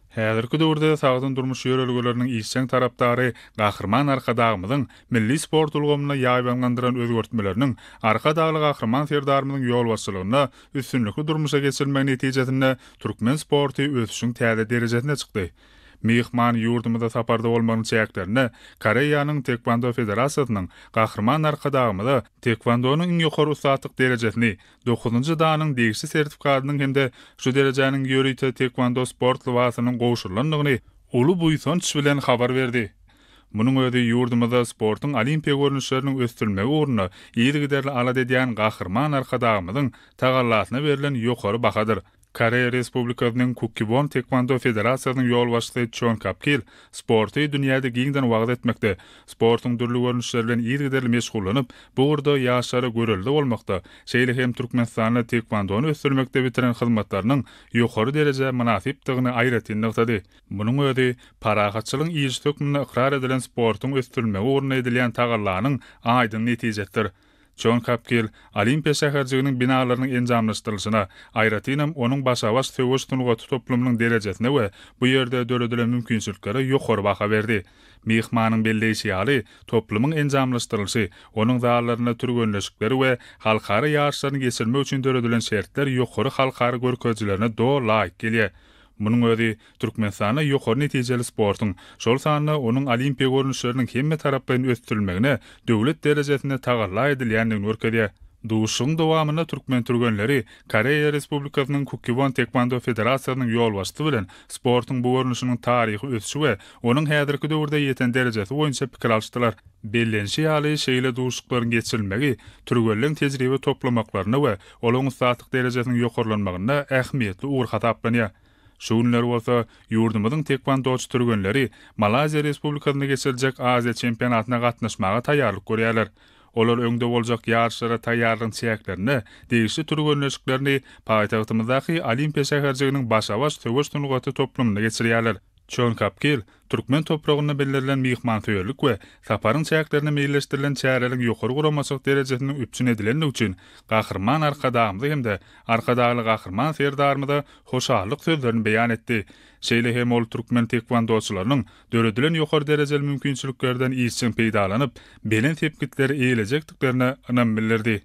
Häzirki döwürde sagdyn durmuş ýörelgeleriniň işjeň tarapdary Gahryman Arkadagymyzyň milli sport ulgamynda ýaýbaňlandyran özgertmeleriniň Arkadagly Gahryman Serdarymyzyň ýolbaşçylygynda üstünlikli durmuşa geçirilmegi netijesinde türkmen sporty ösüşiň täze derejesine çykdy. Myhman ýurdumyzda saparda bolmagynyň çäklerinde Koreýanyň Taekwondo federasiýasynyň Gahryman Arkadagymyza taekwondonyň iň ýokary ussatlyk derejesini, Dokuzynjy danyň degişli sertifikatynyň hem-de şu derejäniň ýörite taekwondo sport lybasynyň gowşurylandygyny uly buýsanç bilen habar berdi. Munuň özi ýurdumyzda sportuň olimpiýa görnüşleriniň ösdürilmegi ugrunda yzygiderli alada edýän Gahryman Arkadagymyzyň tagallasyna berlen ýokary bahadyr. Koreýa Respublikasynyň Kukkiwon Taekwondo federasiýasynyň ýolbaşçysy Çon Kapkil sporty dünýäde giňden wagyz etmekde, sportuň dürli görnüşleri bilen yzygiderli meşgullanyp, bu ugurda ýaşlara görelde bolmakda, şeýle hem Türkmenistanda taekwondony ösdürmekde bitiren hyzmatlarynyň ýokary derejä mynasypdygyny aýratyn nygtady. Munuň özi parahatçylygyň ilçisi hökmünde ykrar edilen sportuň ösdürilmegi ugrunda edilýän tagallanyň aýdyň netijesidir. Jon Kapkil Olimpiýa şäherjiginiň binalarynyň enjamlaşdyrylyşyna, aýratynam, onuň başa-baş söweş sungaty toplumynyň derejesine we bu ýerde döredilen mümkinçiliklere ýokary baha berdi. Myhmanyň belleýşi ýaly, toplumyň enjamlaşdyrylyşy, onuň zallarynda türgenleşikleri we halkara ýaryşlaryny geçirmek üçin döredilen şertler ýokary halkara görkezijilerine doly laýyk gelýär. Munuň özi Türkmenistanda ýokary netijeli sportuň, şol sanda onuň olimpiýa görnüşleriniň hemmetaraplaýyn ösdürilmegine döwlet derejesinde tagalla edilýändigini görkezýär. Duşuşygyň dowamynda türkmen türgenleri Koreýa Respublikasynyň Kukkiwon Taekwondo federasiýasynyň ýolbaşçysy bilen sportuň bu görnüşiniň taryhy ösüşi we onuň häzirki döwürde ýeten derejesi boýunça pikir alyşdylar. Bellenişi ýaly, şeýle duşuşyklaryň geçirilmegi türgenleň tejribe toplamaklaryna we olaryň ussatlyk derejesiniň ýokarlanmagynda ähmiýetli ugur hasaplanýar. Şu günler bolsa ýurdumyzyň taekwondoçy türgenleri Malaýziýa Respublikasynda geçiriljek Aziýa çempionatyna gatnaşmaga taýýarlyk görýärler. Olar öňde boljak ýaryşlara taýýarlygyň çäklerinde degişli türgenleşiklerini paýtagtymyzdaky Olimpiýa şäherjiginiň başa-baş söweş sungaty toplumynda geçirýärler. Çon Kapkil, türkmen topragynda bildirilen myhmansöýerlik we saparyň çäklerinde meýilleşdirilen çäreleriň ýokary guramaçylyk derejesiniň üpjün edilendigi üçin Gahryman Arkadagymyza hem-de Arkadagly Gahryman Serdarymyza hoşallyk sözlerini beýan etdi. Şeýle hem ol türkmen taekwondoçylarynyň döredilen ýokary derejeli mümkinçiliklerden işjeň peýdalanyp, belent sepgitleri eýelejekdiklerine ynam bildirdi.